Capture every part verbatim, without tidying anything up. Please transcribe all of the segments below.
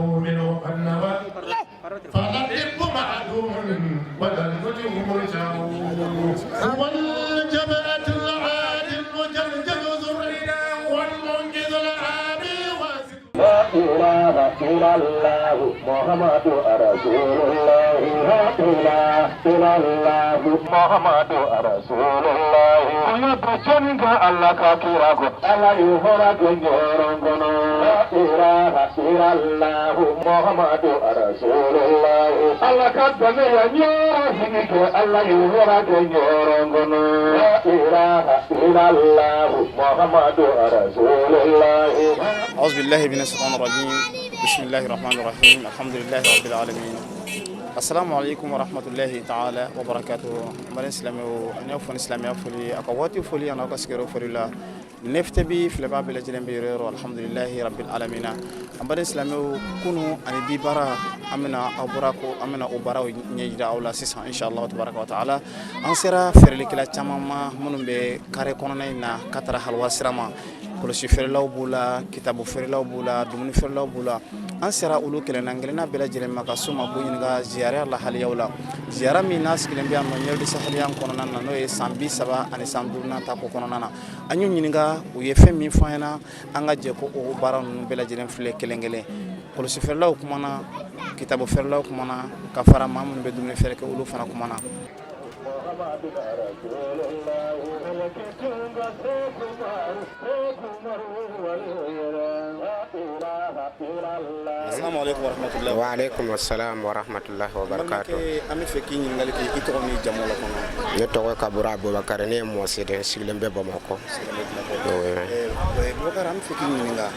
منه النبأ فالأطب معدوم والنجوم مرجع. هو الجبهة العادل المجلجل ذو الردى والمنقذ العامي واسع. لا إله إلا الله محمد رسول الله. لا إله إلا الله محمد رسول الله. Ayo bajonga Allah ka kirago. Allah yuhora gonyorongono. La ilaha illallah Muhammadu Rasulullah. Allah ka dame ya nyoro hinike. Allah yuhora gonyorongono. La ilaha illallah Muhammadu Rasulullah. أعوذ بالله من الشيطان الرجيم. بسم الله الرحمن الرحيم. الحمد لله رب العالمين. السلام عليكم ورحمة الله تعالى وبركاته. Mbaɗen silamewo, ñaw fon silameya foli, aka wati foli, ana ka sikero foli la. Nefte bi filɛbaa bɛɛ lajɛlen bɛ yɔrɔ yɔrɔ, alhamdulilahi rabil alamina. An baden silamɛw, kunu ani bi baara, an bɛna aw bɔra ko, an bɛna o baaraw ɲɛ jira aw la sisan, inshallah tabaraka wa taala. An sera feerelikɛla caman ma minnu bɛ kare kɔnɔna in na, ka taara halwa sira ma. Kɔlɔsi feerelaw b'u la, kitabu feerelaw b'u la, dumuni feerelaw b'u la. An sera olu kelen na, kelenna bɛɛ lajɛlen ma ka s'u ma k'u ɲininka ziyara lahaliyaw la. Ziyara min n'a sigilen bɛ yan nɔ, ɲɛrɛdi sahaliyan kɔnɔna na, n'o ye san bi saba ani san duurunan ta ko kɔnɔna na. An y'u ɲininka, u ye fɛn min fɔ an ɲɛna, an ka jɛ ko o baara ninnu bɛɛ lajɛlen filɛ kelen-kelen. Kɔlɔsi feerelaw kumana, kitabu feerelaw kumana, ka fara maa minnu bɛ dumuni feere kɛ, olu fana kumana. Assalamu alaikum warahmatullahi. Wa alaikum assalam warahmatullahi wabarakatuh. Balimakɛ, an bɛ fɛ k'i ɲininkali kɛ, i tɔgɔ n'i jamu la kɔnɔ. Ne tɔgɔ ye Kabura Abubakar, ne ye mɔgɔ seden sigilen bɛ Bamakɔ. Sigilen bɛ Bamakɔ. Oui. Ɛɛ, Bubakar, an bɛ fɛ k'i ɲininka,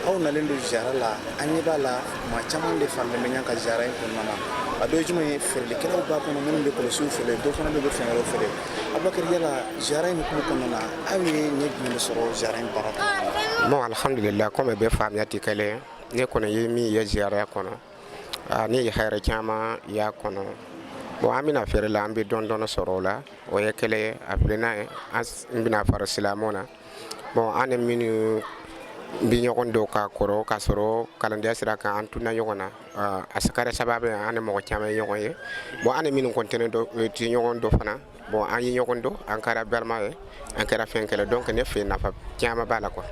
aw nalen don ziyara la, an ɲɛ b'a la, maa caman de faralen bɛ ɲɔgɔn kan ziyara in kɔnɔna na. A dɔ ye jumɛn ye? Feerelikɛlaw b'a kɔnɔ minnu bɛ kɔlɔsiw feere, dɔ fana bɛ, bɛ fɛn wɛrɛw feere. Abubakar, yala ziyara in hukumu kɔnɔna na, aw ye ɲɛ jumɛn de sɔrɔ ziyara in baara kɔnɔna na? Bon, alhamdulillah, comme bɛɛ faamuya tɛ kelen ye, ne kɔni ye min ye ziyara kɔnɔ, aa, ne ye hɛrɛ caman y'a kɔnɔ. Bon, an bɛna feere la, an bɛ dɔɔnin dɔɔnin sɔrɔ o la, o ye kelen ye. A filanan ye, an s-, n bɛna fara silamɛw na. Bon, an ni minnu bi ɲɔgɔn don ka kɔrɔ, ka sɔrɔ kalandenya sira kan, an tunna ɲɔgɔn na. Aa, a kɛra sababu ye, an ni mɔgɔ caman ye ɲɔgɔn ye. Bon, an ni minnu kɔni tɛ ne dɔn, ti ɲɔgɔn dɔn fana. Bon, an ye ɲɔgɔn dɔn, an kɛra balima ye, an kɛra fɛn kɛlɛ. Donc, ne fɛ nafa caman b'a la, quoi.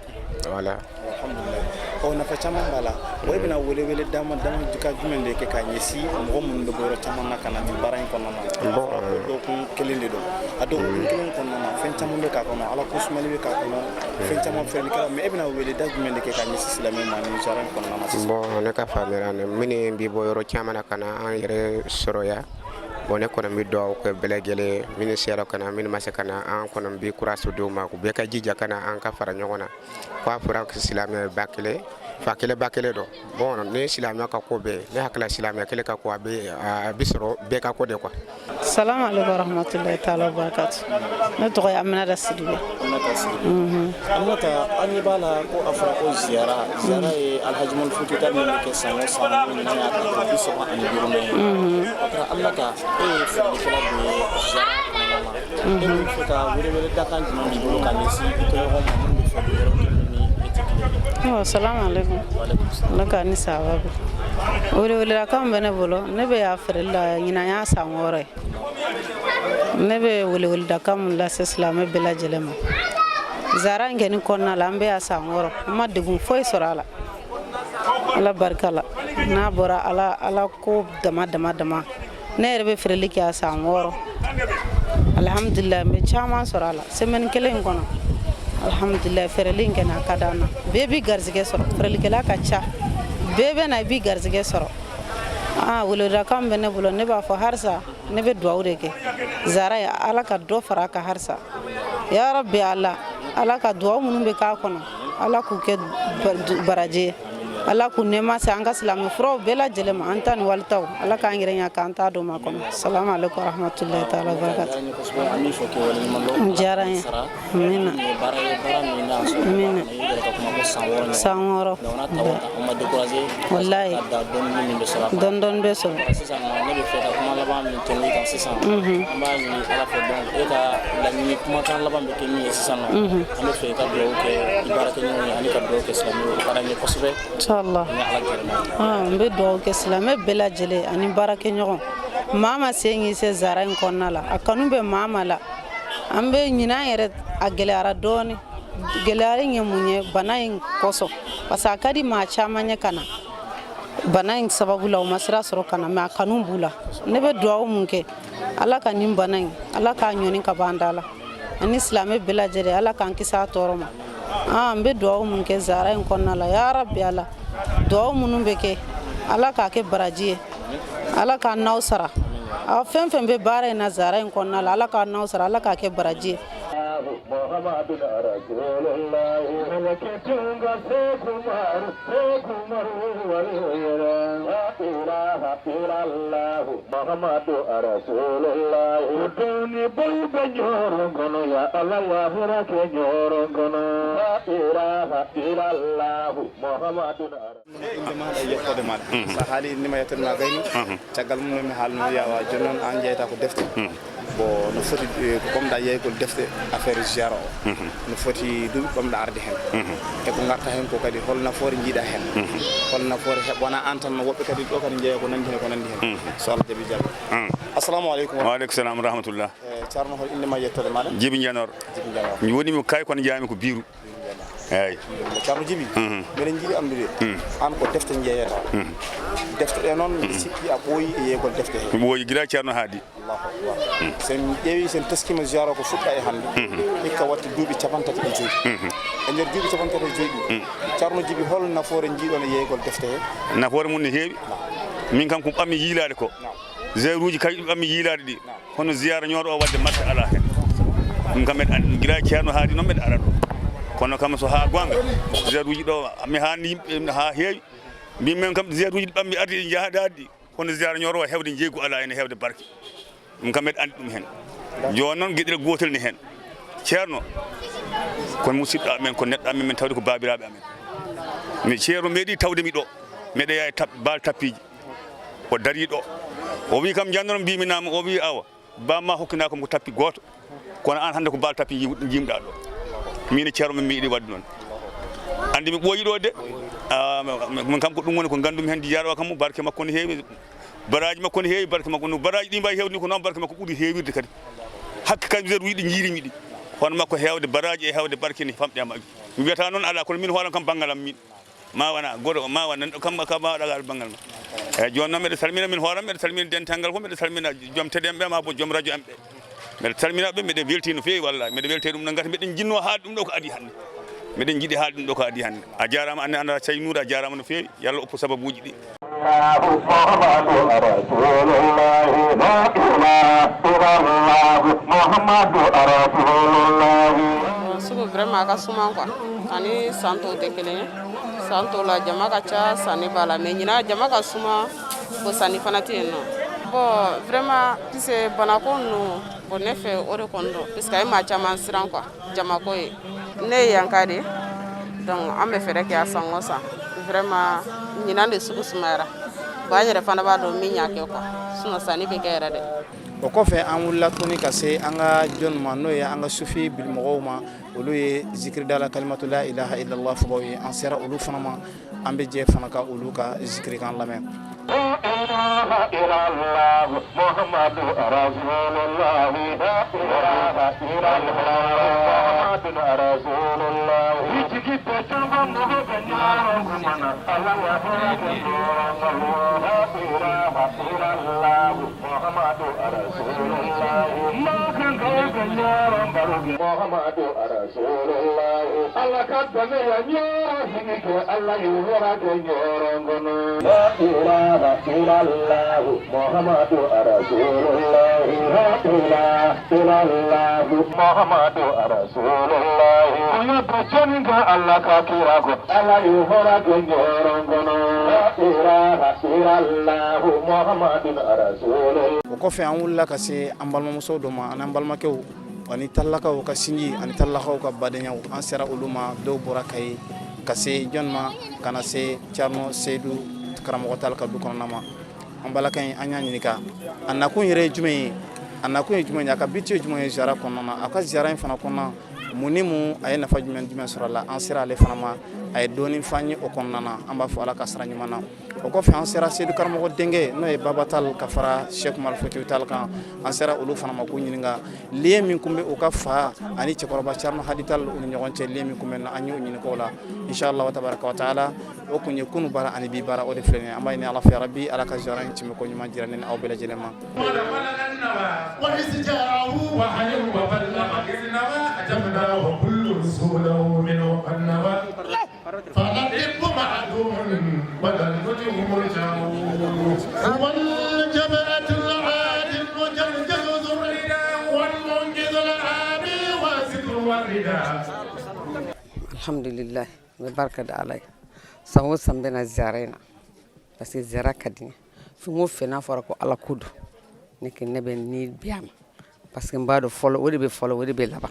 Voilà. Alhamdulillah. Ɔ, nafa caman b'a la. O, e bɛna wele wele dama dama ka jumɛn de kɛ ka ɲɛsin mɔgɔ minnu bɛ bɔ yɔrɔ caman na ka na nin baara in kɔnɔna na? Bon, dɔgɔkun kelen de don. A dɔgɔkun kelen kɔnɔna na, fɛn caman bɛ k'a kɔnɔ, Ala ko sumali bɛ k'a kɔnɔ, fɛn caman fɛn kɛra, mais e bɛna wele da jumɛn de kɛ ka ɲɛsin silamɛw ma nin baara in kɔnɔna na sisan? Bon, ne ka faamuya na, minnu bɛ bɔ yɔrɔ caman na ka na an yɛrɛ sɔrɔ yan, bon, ne kɔni bɛ dugawu kɛ bɛɛ lajɛlen, minnu sera ka na, minnu ma se ka na, an kɔni bɛ courage d'u ma, u bɛɛ ka jija ka na, an ka fara ɲɔgɔn na. K'a fɔra silamɛ ba kelen, fa kelen, ba kelen don. Bon, ni silamɛ ka ko bɛ, ne hakili la silamɛ kelen ka ko, a bɛ, a bɛ sɔrɔ bɛɛ ka ko de, quoi. Salamu alaikum warahmatullahi taala wabarakatuh. Ne tɔgɔ ye Aminata Sidibe. Aminata Sidibe. Mhm. Aminata, an ɲɛ b'a la ko a fɔra ko ziyara, ziyara ye Alhaji Malifu Keyita min bɛ kɛ san o san, min n'a y'a ta ko bi saba ani duuru ye. Mhm. O kɛra Aminata, e ye feerelikɛla dɔ ye ziyara kɔnɔna na. Mhm. E bɛ fɛ ka welewele dakan jumɛn b'i bolo ka ɲɛsin i tɔɲɔgɔn ma minnu bɛ feere yɔrɔ minnu ni e tɛ kelen ye? Ɔ, salamu alaikum. Wa alaikum salam. Ala k'a ni sababa bɛn. Welewelelakan bɛ ne bolo, ne bɛ yan feereli la, ɲinan y'a san wɔɔrɔ ye. Ne bɛ weleweledakan min lase silamɛ bɛɛ lajɛlen ma, ziyara in kɛni kɔnɔna la, an bɛ yan san wɔɔrɔ, an ma degun foyi sɔrɔ a la. Ala barika la, n'a bɔra Ala, Ala ko dama, dama, dama. Ne yɛrɛ bɛ feereli kɛ yan san wɔɔrɔ. Alhamdulilayi, n bɛ caman sɔrɔ a la. Semaine kelen in kɔnɔ, alhamdulilayi, feereli in kɛni, a ka d'an na. Bɛɛ b'i garijɛgɛ sɔrɔ. Feerelikɛla ka ca. Bɛɛ bɛ na, i b'i garijɛgɛ sɔrɔ. Aa, weleweledakan min bɛ ne bolo, ne b'a fɔ halisa, ne bɛ dugawu de kɛ. Zara ye, Ala ka dɔ fara a kan halisa. Ya Rabi Ala, Ala ka dugawu minnu bɛ k'a kɔnɔ, Ala k'u kɛ bar-, baraji ye. Ala k'u nɛɛma se an ka silamɛ furaw bɛɛ lajɛlen ma, an ta ni walitaw. Ala k'an yɛrɛ ɲɛ k'an ta don ma kɔnɔ. Salamu alaikum warahmatullahi taala wabarakatuh. N diyara n ye. Amina. Amina. San wɔɔrɔ. Walayi. Dɔɔni dɔɔni bɛ sɔrɔ. Sisan nɔ, ne bɛ fɛ ka kuma laban min tɛmɛ i kan sisan, unhun, an b'a ɲini Ala fɛ, donc, e ka laɲini kumakan laban bɛ kɛ min ye sisan nɔ, unhun, an bɛ fɛ i ka dugawu kɛ i baarakɛɲɔgɔn ye ani ka dugawu kɛ silamɛw ye. O ka d'an ye kosɛbɛ. Allah. Ah, n bɛ dugawu kɛ silamɛ bɛɛ lajɛlen ani baarakɛɲɔgɔn. Maa ma se ɲi se zara in kɔnɔna la, a kanu bɛ maa ma la. An bɛ ɲinan yɛrɛ, a gɛlɛyara dɔɔnin. Gɛlɛya in ye mun ye? Bana in kosɔn, parce que a ka di maa caman ye ka na. Bana in sababu la, u ma sira sɔrɔ ka na, mais a kanu b'u la. Ne bɛ dugawu mun kɛ, Ala ka nin bana in, Ala k'a ɲɔni ka bɔ an da la. Ani silamɛ bɛɛ lajɛlen, Ala k'an kisi a tɔɔrɔ ma. Ah, n bɛ dugawu mun kɛ zara in kɔnɔna la, ya Rabi Ala. Dugawu minnu bɛ kɛ, Ala k'a kɛ baraji ye. Ala k'a n'aw sara. Aw fɛn fɛn bɛ baara in na zara in kɔnɔna la, Ala k'a n'aw sara, Ala k'a kɛ baraji ye. Muhammadun Rasulullah. Malakatun ga Sheikh Umar, Sheikh Umar wal Hira. La ilaha illallah. Muhammadu Rasulullah. Duni boy be nyoro gono ya Allah ya hira ke nyoro gono. La ilaha illallah. Muhammadun Rasulullah. Innde ma e yettode ma. Mhm. Sa haali innde ma yettoode ma gayni. Mhm. Caggal mum no mi haalno wiya wa jooni noon an jeyata ko defte. Mhm. Bon, no foti, eh, ko ɓamɗa yeeygol defte affaire ziyara o. Mhm. No foti duuɓi ɓamɗa arde heen. Mhm. E ko ngarta heen ko kadi hol nafoore njiiɗa heen. Mhm. Hol nafoore heɓ wona an tan no woɓɓe kadi ɗo kadi jeeya ko nanndi heen ko nanndi heen. Mhm. So Allah jaɓi jaɓi. Mhm. Assalamu aleykum. Wa aleykum salam wa rahmatullah. Eh, Ceerno hol innde ma yettoode maɗa? Jibi Janor. Jibi Janor. Mi woni mi kay kono jeeyami ko Biiru. Eyyi. Ceerno Jibi, mhm, meɗen njiɗi anndude, mhm, an ko defte njeeyata. Mhm. Defte ɗe noon, mhm, mbiɗa sikki a ɓooyi e yeeygol defte he. Mi ɓooyi gila Ceerno Haadi. Allahu akbar. Mhm. Sen ƴeewi, sen teskima ziyara ko fuɗɗa e hannde. Mhm. Hikka watti duuɓi capanɗe tati e joyi. Mhm. E nder duuɓi capanɗe tati e joyi ɗi, mhm, Ceerno Jibi, hol nafoore njiiɗon e yeeygol defte he? Nafoore mum no heewi. Naam. Min kam ko ɓammi yiilaade ko. Naam. Ziyaaruuji kay ɗi ɓammi yiilaade ɗi. Naam. Kono ziyaara Ñooro o waɗde marché alaa heen. Ɗum kam meɗa anndi, gila e Ceerno Haadi noon meɗa ara ɗo. Kono kam so haa goonga, ziyaaruuji ɗo mi haani yimɓe haa heewi. Mbimi men kam ziyaaruuji ɗi ɓammi arde ɗi njahaade ɗi. Kono ziyaara Ñooro o heewde njeeygu alaa heen, heewde barke. Ɗum kam meɗa anndi ɗum heen. Jooni noon geɗel gootel ne heen. Ceerno, ko musiɗɗo amen, ko neɗɗo amen, min tawde ko baabiraaɓe amen. Mi Ceerno meeɗi tawde mi ɗo. Meɗa yaha e tap-, baal tappiiji. O darii ɗo. O wii kam, "Janno?" Mbiimi, "Naam." O wii, "Awa, baamma hokkinaaka mo ko tappi gooto. Kono aan hannde ko baal tappi njiw-, njiimɗaa ɗo." Miin e Ceerno min mi yiɗi waɗde noon. Anndi mi ɓooyi ɗo de. Ah, min kam ko ɗum woni ko nganndumi heen, ziyaara o kam barke makko no heewi. Baraaji makko no heewi, barke makko no, baraaji ɗi mbayi heewde ni ko noon barke makko ɓuri heewirde kadi. Hakke kadi mi wiyi ɗi njiirimi ɗi. Hono makko heewde baraaji e heewde barke ni famɗi e majjum. Mi wiyata noon alaa, kono min hooram kam banngal am min. Ma wona goɗɗo, ma wona neɗɗo kam, kam ma waɗa banngal ma. Eeyi, jooni noon mbeɗa salmina min hooram, mbeɗa salmina dental ngal fof, mbeɗa salmina joom télé en ɓe, ma bo joom radio en ɓe. Mbeɗa salmina ɓe, mbeɗa weltii no feewi wallaahi. Mbeɗa weltii ɗum noon, ngati mbeɗen njinnoo haalde ɗum ɗo ko adii hannde. Mbeɗen njiɗi haalde ɗum ɗo ko adii hannde. A jaaraama, Anne, Anne Saynuur, a jaaraama no feewi. Yo Allah oppu sababuuji ɗi. Allahu Muhammadu Rasulullahi, la ilaha illallah, Muhammadu Rasulullahi. Bon, sugu vraiment a ka suma quoi. Ani santo tɛ kelen ye. Santo la jama ka ca, sanni b'a la. Mais ɲinan jama ka suma, ko sanni fana tɛ yen nɔ. Bon, vraiment, tu sais, banako ninnu, bon, ne fɛ o de kɔni don. Parce que a ye maa caman siran quoi. Jamako ye. Ne ye yanka de ye. Donc, an bɛ fɛɛrɛ kɛ a san o san. Vraiment, ɲinan de sugu sumayara. Bon, an yɛrɛ fana b'a dɔn min y'a kɛ quoi. Sinon, sanni bɛ kɛ yɛrɛ dɛ. O kɔfɛ, an wulila tuguni ka se an ka jɔn ma, n'o ye an ka sufi bilimɔgɔw ma. Olu ye zikiridala kalimatu la ilaha illallah fɔbaw ye. An sera olu fana ma. An bɛ jɛ fana ka olu ka zikirikan lamɛn. La ilaha illallah, Muhammadu Rasulullah. La ilaha illallah, Muhammadu Rasulullah. I jigi tɛ cogo mɔgɔ bɛ ɲɔgɔn kun na. Ala la hɛrɛ kɛ ɲɔgɔn ma. La ilaha illallah, Muhammadu Rasulullah. Maa kan ka kan ɲɔgɔn baro kɛ. Muhammadu Rasulullah. Ala ka dɛmɛ ya ɲɔgɔn sigi kɛ, Ala y'u hɛrɛ kɛ ɲɔgɔn kɔnɔ. La ilaha illallah, Muhammadu Rasulullah. La ilaha illallah, Muhammadu Rasulullah. An ka to sɔnni ka Ala ka kira kɔ, Ala y'u hɛrɛ kɛ ɲɔgɔn kɔnɔ. La ilaha illallah, Muhammadu Rasulullah. O kɔfɛ, an wulila ka se an balimamuso dɔ ma, ani an balimakɛw. Ani tallakaw ka sinji, ani tallakaw ka badenyaw, an sera olu ma, dɔw bɔra Kayi, ka se jɔn ma, ka na se Thierno Seydou karamɔgɔ Tall ka du kɔnɔna ma. An balaka in, an y'a ɲininka, a nakun yɛrɛ ye jumɛn ye? A nakun ye jumɛn ye? A ka biti ye jumɛn ye ziyara kɔnɔna na? A ka ziyara in fana kɔnɔna, mun ni mun, a ye nafa jumɛn, jumɛn sɔrɔ a la? An sera ale fana ma, A ye dɔɔnin fɔ an ye o kɔnɔna na, an b'a fɔ Ala ka sira ɲuman na. O kɔfɛ, an sera Seyidu Karamɔgɔ denkɛ, n'o ye Baba Tall, ka fara Cheikh Umar Fotiyu Tall kan. An sera olu fana ma k'u ɲininka lien min tun bɛ u ka fa ani cɛkɔrɔba Thierno Hadi Tall u ni ɲɔgɔn cɛ, lien min tun bɛ na, an y'o ɲininka o la. Inshallah tabaraka wa taala, o kun ye kunu baara ani bi baara, o de filɛ nin ye. An b'a ɲini Ala fɛ, Rabi, Ala ka ziara in tɛmɛ ko ɲuman jira ne ni aw bɛɛ lajɛlen ma. وإذ جاءه وحي وبلغ إذ نوى أجبنا وكل رسوله منه قد نوى. فالحب معدوم ولا الفتح مرجع. هو الجبهة العادل المجلجل ذو الردى والمنقذ العامي واسط الوردى. Alhamdulillah, ɓe barka da Alay. Sango sambe na ziyara ina. Parce que ziyara kadi ne. Fengo fena fɔra ko Ala kudu. Ne ke ne bɛ ni biyama. Parce que n b'a dɔn fɔlɔ, o de bɛ fɔlɔ, o de bɛ laban.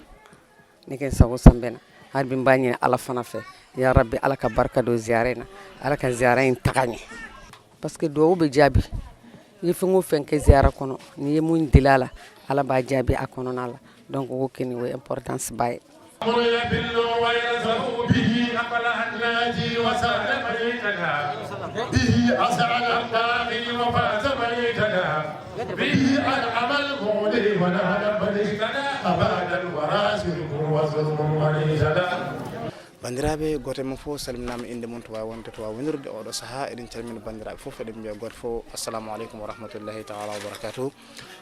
Ne ke n sago sambena. Har bi n b'a ɲini Ala fana fɛ. Ya Rabbi, Ala ka barika don ziyara in na. Ala ka ziyara in taga ɲɛ. Parce que duwawu bɛ jaabi. I ye fɛn o fɛn kɛ ziyara kɔnɔ, n'i ye mun deli a la, Ala b'a jaabi a kɔnɔna la. Donc, o kɛ nin, o ye importance ba ye. أمر يبل ويرزق به أقلع الناجي وسعد من اهتدى. به أسعد الباقي وفاز من اهتدى. به أنعم المولي ونال من اهتدى. أباد الورى شرك وظلم من اهتدى. Banndiraaɓe, gooto e mon fof salminaama innde mum to waawi wonde, to waawi wonirde oɗo sahaa. Eɗen calmina banndiraaɓe fof, eɗen mbiya gooto fof, assalamu aleykum wa rahmatullahi taala wa barakatuh.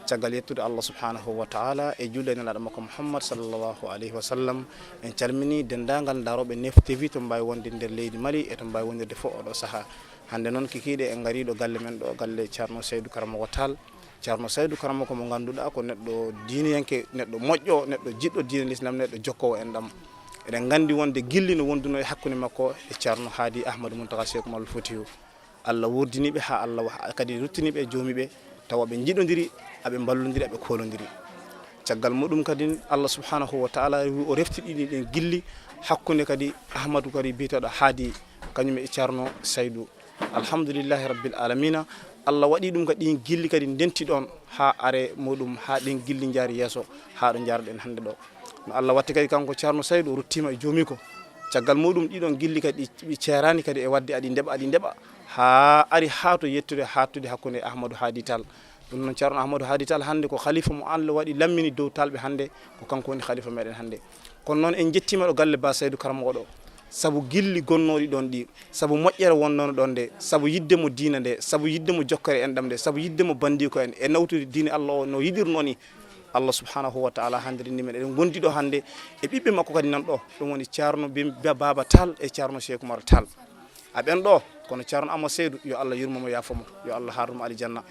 Caggal yettude Allah subhanahu wa taala e julle e Nelaaɗo makko Muhammad sallallahu alayhi wa sallam, en calmini denndaangal ndaarooɓe Nef T V to mbaawi wonde nder leydi Mali e to mbaawi wonirde fof oɗo sahaa. Hannde noon kikiiɗe en ngarii ɗo galle men ɗo, galle Ceerno Saydu Karamoko Taal. Ceerno Saydu Karamoko mo ngannduɗaa ko neɗɗo diiniyanke, neɗɗo moƴƴo, neɗɗo jiɗɗo diine Lislam, neɗɗo jokkoowo enɗam. Eɗen nganndi wonde gilli no wonduno e hakkunde makko e Ceerno Haadi Ahmadu Muntaka Seeku Maal Fotiyu. Allah wurdiniiɓe haa Allah wa-, kadi ruttiniiɓe e joomiiɓe, tawa ɓe njiɗondiri, aɓe mballondiri, aɓe koolondiri. Caggal muɗum kadi, Allah subhanahu wa taala wi o refti ɗiɗi ɗen gilli hakkunde kadi Ahmadu kadi biyeteeɗo Haadi, kañum e Ceerno Saydu. Alhamdulillahi rabbil alamina, Allah waɗi ɗum kadi ɗin gilli kadi ndenti ɗon haa are muɗum, haa ɗin gilli njaari yeeso, haa ɗo njaarɗen hannde ɗo. No Allah watti kadi kanko Ceerno Saydu o ruttiima e joomiiko. Caggal muɗum ɗiɗon gilli kadi ɗi ceeraani kadi e waɗde aɗi ndeɓa, aɗi ndeɓa, haa ari haa to yettude, haattude hakkunde Ahmadu Haadi Taal. Ɗum noon Ceerno Ahmadu Haadi Taal hannde ko khalifa mo Allah waɗi lammini dow taalɓe hannde, ko kanko woni khalifa meɗen hannde. Kono noon en njettiima ɗo galle Ba Saydu Karamoko ɗo, sabu gilli gonnooɗi ɗon ɗi, sabu moƴƴere wonnoono ɗon nde, sabu yiɗde mo diina nde, sabu yiɗde mo jokkere enɗam nde, sabu yiɗde mo banndiiko en, e nawtude diine Allah o no yiɗirnoo ni. Allah subhanahu wa taala hannde renndi men. Eɗen ngondi ɗo hannde e ɓiɓɓe makko kadi nan ɗo. Ɗum woni Ceerno Bim-, Ba-, Baaba Taal e Ceerno Seeku Umar Taal. A ɓen ɗo, kono Ceerno Amma Seydu, yo Allah yurmo mo, yaafo mo, yo Allah haarnu mo aljanna.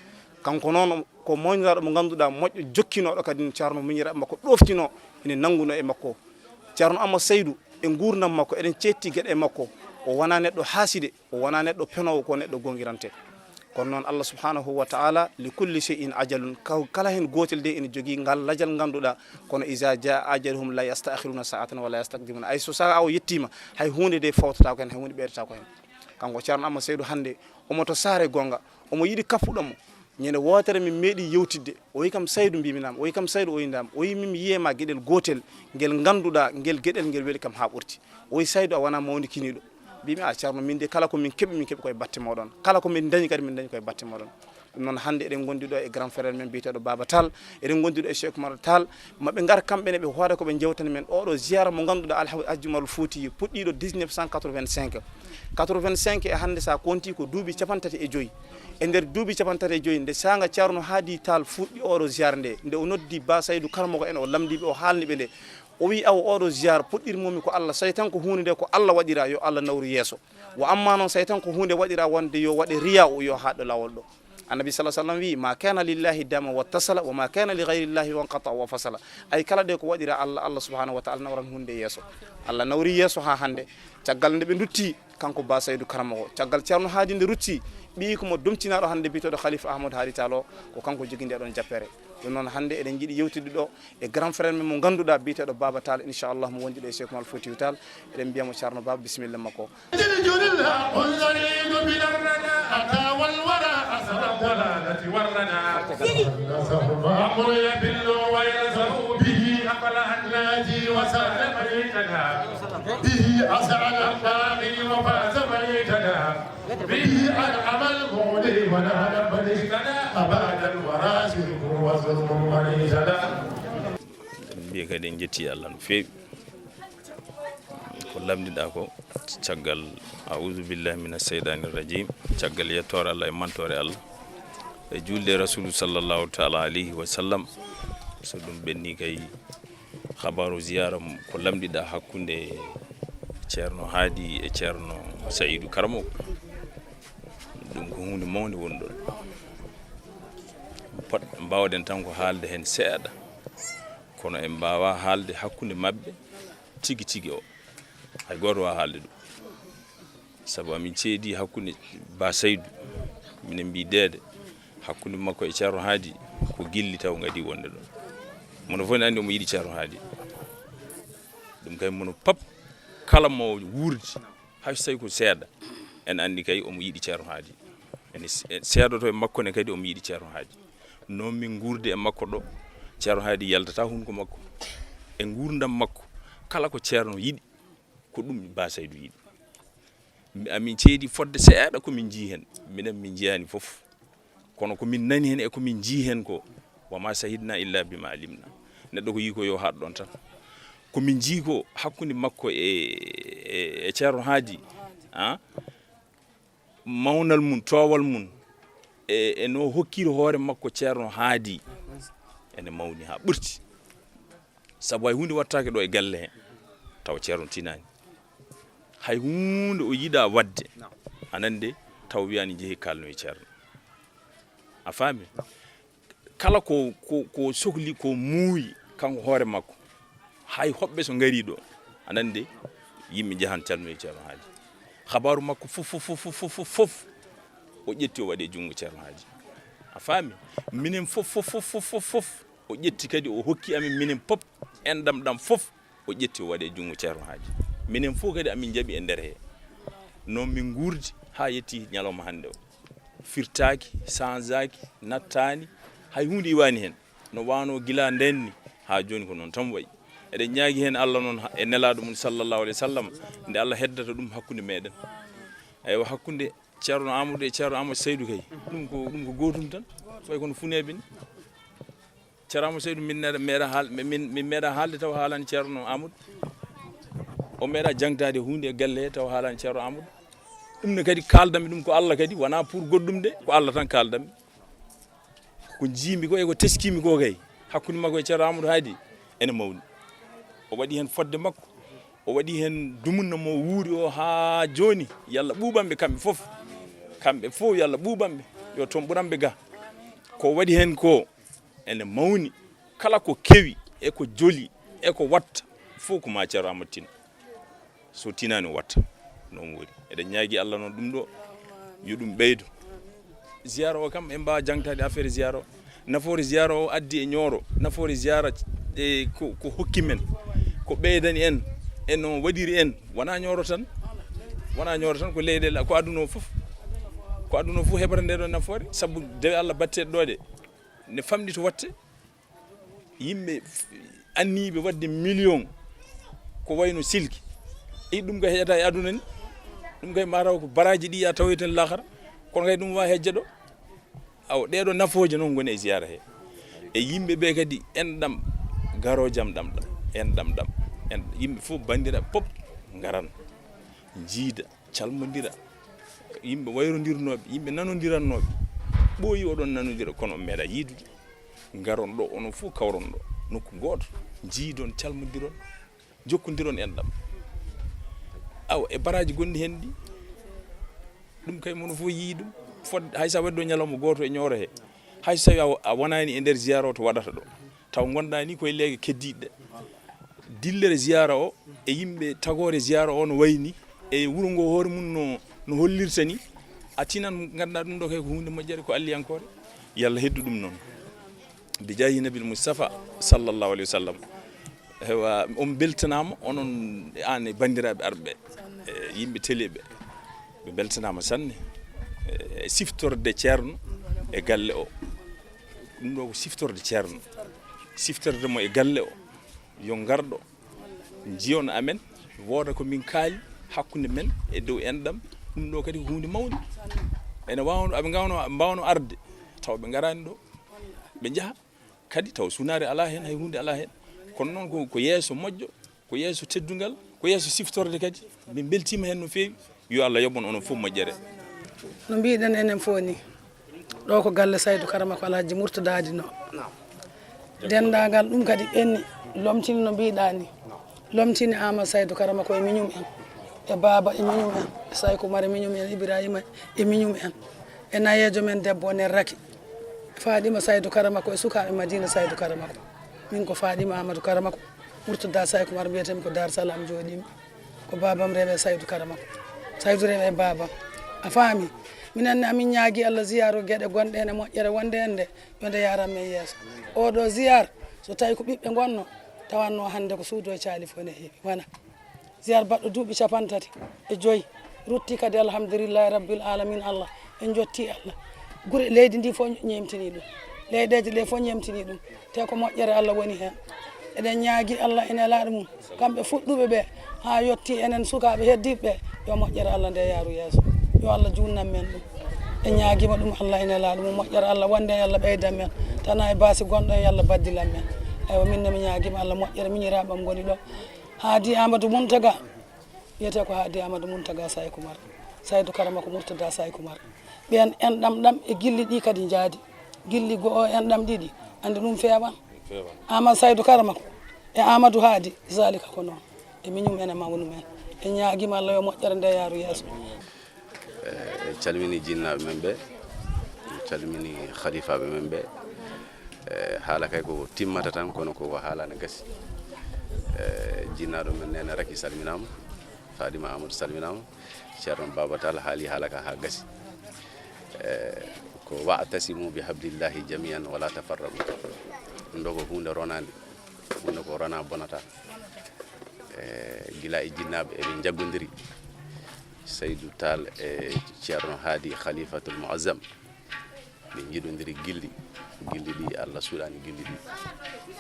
Kanko noon ko mooyniraaɗo mo ngannduɗaa, moƴƴo jokkinooɗo kadi Ceerno miñiraaɓe makko ɗooftinoo, ene nanngunoo e makko. Ceerno Amma Seydu, e nguurndam makko, eɗen ceetti geɗe e makko. O wonaa neɗɗo haaside, o wonaa neɗɗo penoowo, ko neɗɗo goongirante. Kono noon Allah subhanahu wa taala, li kulli shay'in ajalun, kaw-, kala heen gootel de ene jogii ngal lajal ngannduɗaa, kono iza jaa ajaluhum la yastaakhiruna saatan wa la yastaqdimuna. Ay so sahaa o yettiima, hay huunde de fawtataako heen, hay huunde ɓeydataako heen. Kanko Ceerno Amma Seydu hannde, omo to saare goonga, omo yiɗi kaffuɗo mo. Ñande wootere min meeɗi yewtidde, o wi kam Saydu, mbimi naam, o wi kam Saydu, o wi naam, o wi min mi yiyee ma geɗel gootel, ngel ngannduɗaa, ngel geɗel ngel weli kam haa ɓurti. O wi Saydu, a wonaa mawnikiniiɗo. Mbimi, a Ceerno, min de kala ko min keɓi, min keɓi koye batte mooɗon. Kala ko min dañi kadi, min dañi koye batte mooɗon. Ɗum noon hannde eɗen ngondi ɗo e grand frère men biyeteeɗo Baaba Taal, eɗen ngondi ɗo e Cheikh Oumar Taal, ma ɓe ngar kamɓe ne ɓe hoore ko ɓe jewtani men oɗo ziyara mo ngannduɗaa Alhaji Umarul Fuuti puɗɗiiɗo dix-neuf cent quatre-vingt-cinq. Quatre-vingt-cinq e hannde sa konti ko duuɓi capanɗe tati e joyi. E nder duuɓi capanɗe tati e joyi nde saanga Ceerno Haadi Taal fuɗɗi oɗo ziyara nde, nde o noddi Ba Saydu Karamoko en o lamndi ɓe o haalni ɓe nde. O wi awa oɗo ziyara puɗɗirmomi ko Allah, so tawi tan ko huunde nde ko Allah waɗira yo Allah nawru yeeso. Wa amma noon so tawi tan ko huunde waɗira wonde yo waɗe riya o yo haaɗ ɗo laawol ɗo. Annabi sallallahu alaihi wasallam wi, "Ma kana lillahi dama wattasala, wa ma kana li ghayri llahi wanqata wa fasala." Ay kala de ko waɗira Allah, Allah subhanahu wa ta'ala nawran hunde yeeso. Allah nawri yeeso ha hande. Caggal nde ɓe ndutti, kanko Ba Saydu Karamoko, caggal Ceerno Haadi nde rutti, ɓiyi ko mo domtinaɗo hande bitoɗo Khalifa Ahmad Haadi Taal o, ko kanko jogi nde ɗon jappere. Ɗum noon hande eɗen jiiɗi yewtidde ɗo e grand frère men mo ganduɗa biyeteɗo Baba Taal, inchallah mo wondi ɗo e Cheikh Oumar Foutiyou Taal. Eɗen mbiya mo Ceerno Baba, bisimilla makko. الجلد الحق الزريد بلا الردى أتى والورى أسر الضلالة والردى. فأمر يبل ويرزق به أقلع الناجي وسال من اهتدى. به أسعد الباقي به أنعم المولي ونهل من اهتدى. أباد الورى شرك وظلم من اهتدى. Mbiye kadi en njetti Allah no feewi. Ko lamdiɗaa ko caggal, auzu billahi mina seytaani rajim, caggal yettoore Allah e mantoore Allah e juulde e Rasulu sallallahu taala alayhi wa sallam. So ɗum ɓenni kay, habaru ziyara ko lamdiɗaa hakkunde Ceerno Haadi e Ceerno Sayidu Karamoko, ɗum ko huunde mawnde woni ɗon. Pot-, mbawɗen tan ko haalde heen seeɗa, kono en mbaawa haalde hakkunde maɓɓe tigi tigi o. Hay gooto waawaa haalde ɗum. Sabu amin ceedi hakkunde Ba Saydu, minen mbii deede, hakkunde makko e Ceerno Haadi ko gilli taw ngadi wonde ɗon. Mono fof ne anndi omo yiɗi Ceerno Haadi. Ɗum kay mono pap, kala mo wuurdi, hay so tawi ko seeɗa, en anndi kay omo yiɗi Ceerno Haadi. Ene se-, en seedoto e makko ne kadi omo yiɗi Ceerno Haadi. No min nguurdi e makko ɗo, Ceerno Haadi yaltata hunuko makko. E nguurndam makko, kala ko Ceerno yiɗi, ko ɗum Ba Saydu yiɗi. Mi-, amin ceedi fodde seeɗa ko min njii heen. Minen min njiyaani fof. Kono ko min nani heen e ko min njii heen ko, wa ma shahidna illa bima alimna. Neɗɗo ko yii ko yo haɗ ɗon tan. Ko min njii ko hakkunde makko e, e, e Ceerno Haadi, ah, mawnal mum, toowal mum, e, e no hokkiri hoore makko Ceerno Haadi, ene mawni haa ɓurti. Sabu hay huunde wattaake ɗo e galle he, taw Ceerno tinaani. Hay huunde o yiɗaa waɗde, a nande, taw wiyaani njehi kaalno e Ceerno. A faami? Kala ko, ko, ko sohli, ko muuyi, kanko hoore makko, hay hoɓɓe so ngarii ɗo, a nande, yimɓe njahan calminoye Ceerno Haadi. Habaaru makko fof, fof, fof, fof, fof, fof, o ƴetti, o waɗi e junngo Ceerno Haadi. A faami? Minen fof, fof, fof, fof, fof, fof, o ƴetti kadi, o hokki amin minen pop, enɗam ɗam fof, o ƴetti, o waɗi e junngo Ceerno Haadi. Minen fof kadi amin njaɓi e nder he. Noon min nguurdi haa yetti ñalawma hannde o. Firtaaki, sanzaaki, nattaani, hay huunde iwaani heen. No waano gila ndeen ni, haa jooni ko noon tan wayi. Eɗen ñaagi heen Allah noon ha-, e nelaaɗo mum sallallahu alayhi wa sallam, nde Allah heddata ɗum hakkunde meɗen. Eywa, hakkunde Ceerno Amadou e Ceerno Amadou Seydou kay, ɗum ko, ɗum ko gootum tan, way kono funeeɓe ni. Ceerno Amadou Seydou, min ne-, meeɗa haal-, min, min meeɗa haalde taw haalani Ceerno Amadou. O meeɗa jangtaade huunde e galle he taw haalani Ceerno Amadou. Ɗum ne kadi kaaldanmi ɗum ko Allah kadi, wonaa pour goɗɗum de, ko Allah tan kaaldanmi. Ko njiimi ko e ko teskiimi ko kay, hakkunde makko e Ceerno Amadou Haadi ene mawni. O waɗi heen fodde makko, o waɗi heen dumunna mo wuuri o haa jooni. Yo Allah ɓuuɓan ɓe kamɓe fof. Kamɓe fof yo Allah ɓuuɓan ɓe, yo toon ɓuran ɓe ga. Ko waɗi heen ko ene mawni. Kala ko kewi e ko joli e ko watta fof ko ma Ceerno Amadou Tine. So tinaani o watta. Noon woni. Eɗen ñaagi Allah noon ɗum ɗo, yo ɗum ɓeydo. Ziyaara o kam, en mbaawa jangtaade affaire ziyaara o. Nafoore ziyaara o addi e Ñooro. Nafoore ziyaara, e ko, ko hokki men, ko ɓeydani en, e no waɗiri en. Wonaa Ñooro tan. Wonaa Ñooro tan, ko leyɗeele, ko aduna o fof. Ko aduna o fof heɓata nde ɗo nafoore. Sabu dewe Allah batteɗe ɗo ɗe, ne famɗi to watte. Yimɓe f-, anniyiiɓe waɗde million ko wayno silki. I ɗum kay heƴata e aduna ni. Ɗum kay mataw ko baraaji ɗi ya tawoyten laakara. Kono kay ɗum wa hejja ɗo. Awa, ɗee ɗo nafooje noon ngoni e ziyaara he. E yimɓe ɓe kadi enɗam, garojam ɗam ɗam, enɗam ɗam. En, yimɓe fof, banndiraaɓe pop ngaran, njiida, calmondira. Yimɓe wayrondirnooɓe, yimɓe nanondirannooɓe, ɓooyi oɗon nanondira, kono on meeɗa yiidude. Ngaron ɗo, onon fof kawron ɗo, nokku gooto, njiidon, calmondiron, jokkondiron enɗam. Awa, e baraaji gonɗi heen ɗi, ɗum kay mono fof yii ɗum. Fodde, hay so a waɗi ɗo ñalawma gooto e Ñooro he, hay so tawi a, a wonaani e nder ziyaara o to waɗata ɗo, taw ngonɗaa ni koye leege keddiiɗe ɗe. Dillere ziyaara o e yimɓe, tagoore ziyaara o no wayi ni, e wuro ngo hoore mum no, no hollirta ni, a tinan, nganndaa ɗum ɗo kay ko huunde moƴƴere, ko alliyankoore. Yo Allah heddu ɗum noon. Bi jaahi Nabil Mustafa sallallahu alayhi wa sallam. Ewa, on mbeltanaama, onon, aan e banndiraaɓe arɓe, e yimɓe teliiɓe. Ɓe mbeltanaama sanne, e siftorde Ceerno e galle o. Ɗum ɗo ko siftorde Ceerno. Siftorde mo e galle o. Yo ngarɗo, njiyon amen, wooda ko min kaali hakkunde men e dow enɗam, Ɗum ɗo kadi ko huunde mawnde. Ene waawno, aɓe ngawno, mbaawno arde, tawa ɓe ngaraani ɗo. Ɓe njaha kadi, tawa sunaare alaa heen, hay huunde alaa heen. Kono noon ko, ko yeeso moƴƴo, ko yeeso teddungal, ko yeeso siftorde kadi. Min mbeltiima heen no feewi. Yo Allah yoɓ on onon fof moƴƴere. No mbiɗen enen fof ni, ɗo ko galle Saydu Karama ko Alhaji Murtada Dino. Denndaangal ɗum kadi ɓenni, lomtini no mbiɗa ni. Lomtini Amadou Saydu Karama ko e miñum en, e baaba e miñum en, e Sayku Umar e miñum en, Ibrahima e miñum en, e nayeejo men debbo nen Raki. Faaɗima Saydu Karama ko e sukaaɓe Madina Saydu Karama ko. Min ko Faaɗima Amadou Karama ko, Murtada Sayku Umar mbiyetemi ko Dar Salam jooɗimi. Ko baabam rewe Saydu Karama ko. Saydu rewe baabam. A faami? Minen ne amin ñaagi Allah ziyaaru geɗe gonɗe heen e moƴƴere wonde heen nde, yo nde yaaran men yeeso. Oɗo ziyaar, so tawi ko ɓiɓɓe ngonno, tawanno hannde ko suudu e caali fof ene heewi. Wona ziyaar baɗɗo duuɓi capanɗe tati e joyi, rutti kadi alhamdulillahi rabbil alamin Allah. En jotti Allah. Gure leydi ndi fof ñeemtini ɗum. Leyɗeeje ɗe fof ñeemtini ɗum. Te ko moƴƴere Allah woni heen. Eɗen ñaagi Allah e nelaaɗo mum, kamɓe fuɗɗuɓe ɓe, haa yotti enen sukaaɓe heddiiɓe ɓe, yo moƴƴere Allah nde yaaru yeeso. Yo Allah junnam men ɗum. En ñaagiima ɗum Allah e nelaaɗo mum, moƴƴere Allah wonde en, Allah ɓeydan men. Tana e baasi gonɗo en, yo Allah baddilan men. Eywa, min ne mi ñaagiima Allah moƴƴere miñiraaɓe am ngoni ɗo. Haadi Amadou Mountaga, wiyetee ko Haadi Amadou Mountaga Sayku Umar. Saydu Karama ko Murtada Sayku Umar. Ɓeen enɗam ɗam e gilli ɗi kadi njaadi. Gilli go'o enɗam ɗiɗi, anndi ɗum feewan. Feewan. Amadou Saydu Karama ko e Amadou Haadi, zalika ko noon. E miñum en e mawnu men. En ñaagiima Allah yo moƴƴere nde yaaru yeeso. Eh, en calmini jinnaaɓe men ɓe, en calmini khalifaaɓe men ɓe. Eh, haala kay ko timmata tan, kono ko haala ne gasi. Eh, jinnaaɗo men Neene Raki salminaama, Fadima Amadou salminaama, Ceerno Baaba Tall haali haala ka haa gasi. Eh, ko "Wa'tasimu bi hablillahi jami'an wa la tafarraqu." Ɗum ɗo ko huunde ronaande, huunde ko ronaa bonata. Eh, gila e jinnaaɓe eɓe njaggondiri, Saydu Tall e Ceerno Haadi Khalifatul Muazzam. Ɓe njiɗondiri gilli, gilli ɗi Allah suuɗaani gilli ɗi.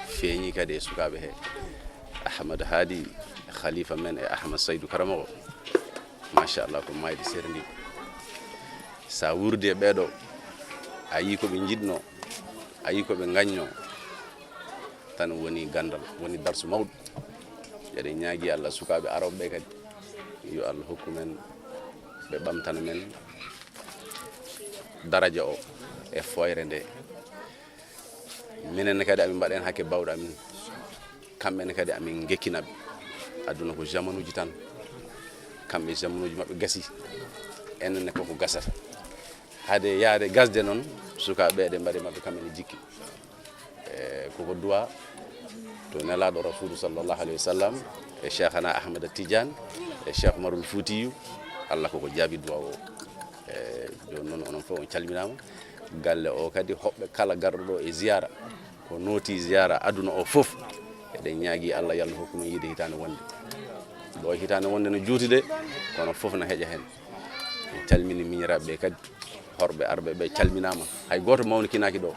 Feeñi kadi e sukaaɓe he. Ahmad Haadi, khalifa men e Ahmad Saydu Karamoko. Machallah, ko maayde seerndi. Sa wuurdi e ɓeeɗo, a yii ko ɓe njiɗno, a yii ko ɓe ngañno, tan woni ganndal, woni darsu mawɗo. Eɗen ñaagi Allah sukaaɓe arooɓe ɓe kadi, yo Allah hokku men, ɓe ɓamtana men daraja o e fooyre nde. Minen ne kadi amin mbaɗa heen hakke baawɗo amin. Kamɓe ne kadi amin ngekkina ɓe. Aduna ko jamanuuji tan. Kamɓe jamanuuji maɓɓe gasi. Enen ne koko gasata. Hade yaade gasde noon, sukaaɓe ɓe eɗen mbaɗi maɓɓe kamɓe ne jikki. E koko duwa to Nelaaɗo Rasuulu sallallahu alayhi wa sallam, e Cheikhana Ahmada Tidiane, e Cheikh Umarul Fuutiyu, Allah koko jaabi duwa o. E jooni noon onon fof on calminaama. Galle o kadi hoɓɓe kala garɗo ɗo e ziyaara, ko nooti ziyaara aduna o fof. Eɗen ñaagi Allah yo Allah hokku men yiide hitaande wonde. Ɗo hitaande wonde no juuti de, kono fof no heƴa heen. En calmini miñiraaɓe ɓe kadi. Horɓe arɓe ɓe calminaama. Hay gooto mawnikinaaki ɗo.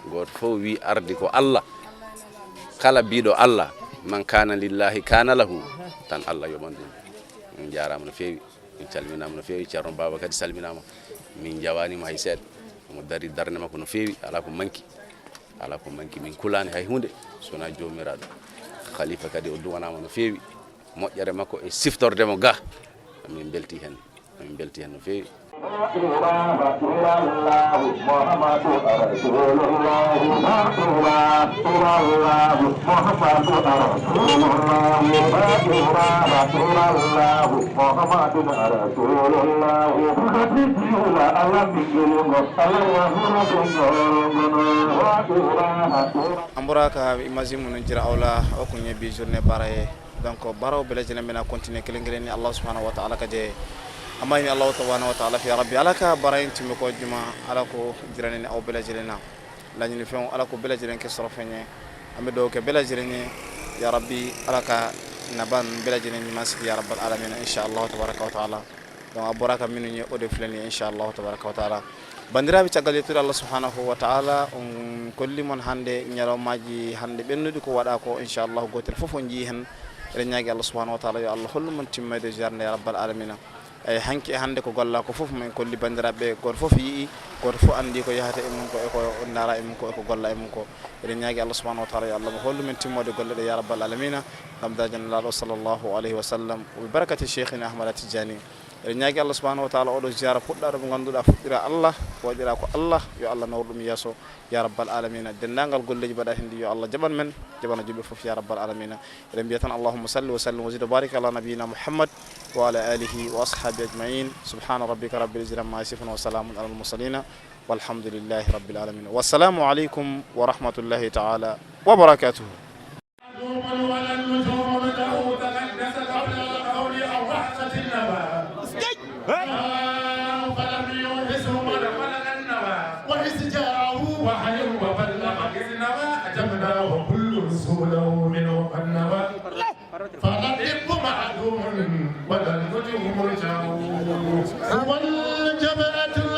Gooto fof wi ardi ko Allah. Kala biiɗo Allah, "Man kana lillahi kana lahu," tan Allah yoɓan ɗum. On njaaraama no feewi. Min calminaama no feewi. Ceerno Baaba kadi salminaama. Min njawaanimo hay seeɗa. Omo dari darnde makko no feewi. Alaa ko manki. Alaa ko manki. Min kulaani hay huunde so wonaa Joomiraaɗo. Khalifa kadi o duwanaama no feewi. Moƴƴere makko e siftorde mo ga. Min mbeltii heen. Min mbeltii heen no feewi. Ambura ka imagine mun jira awla o ko nyebi journée baraye. Donc baraw bele jene mena continue kelen kelen ni Allah subhanahu wa ta'ala ka je. Amma ni Allah subhanahu wa ta'ala fi rabbi alaka barayin timbe ko juma alako jirani ni aw bele jene na. Lañini feŋ ala ko bele jene ke soro feñe. Ambe do ke bele jene ni ya rabbi alaka naban bele jene ni masiki ya rabbal alamin insha Allah tabaraka wa ta'ala. Donc a boraka minu ñe o de fulani insha Allah tabaraka wa ta'ala. Bandiraɓe, caggal yettude Allah subhanahu wa ta'ala, on kolli mon hannde ñalawmaaji hannde ɓennuɗi ko waɗa ko, inchallahu gootel fof on njii heen. Eɗen ñaagi Allah subhanahu wa ta'ala yo Allah hollu mon timmayde jarnde ya rabbal alamina. Eyi, hanki e hannde ko gollaa ko fof, min kolli banndiraaɓe ɓe, gooto fof yii, gooto fof anndi ko yahata e mum ko, e ko ndaara e mum ko, e ko golla e mum ko. Eɗen ñaagi Allah subhanahu wa taala, yo Allah mo hollu men timmoode golle ɗe, ya rabbal alamina, ngam daraja Nelaaɗo sallallahu alayhi wa sallam, wa bi barakati Cheikhina Ahmada Tijani. Eɗen ñaagi Allah subhanahu wa taala, oɗo ziyara puɗɗaaɗo mo ngannduɗaa fuɗɗira Allah, waɗira ko Allah, yo Allah nawru ɗum yeeso, ya rabbal alamina. Denndaangal golleeji mbaɗa heen ɗi, yo Allah jaɓan men, jaɓana juɓɓe fof, ya rabbal alamina. Eɗen mbiya tan, allahumma salli wa sallim wa zid wa barik ala nabiyina Muhammad wa ala alihi wa ashabihi ajmain. Subhana rabbika rabbil izzati amma yasifun wa salamun ala al mursalina walhamdulillahi rabbil alamin. Wassalamu alaikum wa rahmatullahi taala wa barakatuh. فالطب معدوم ولا النجوم مرجع. هو الجبهة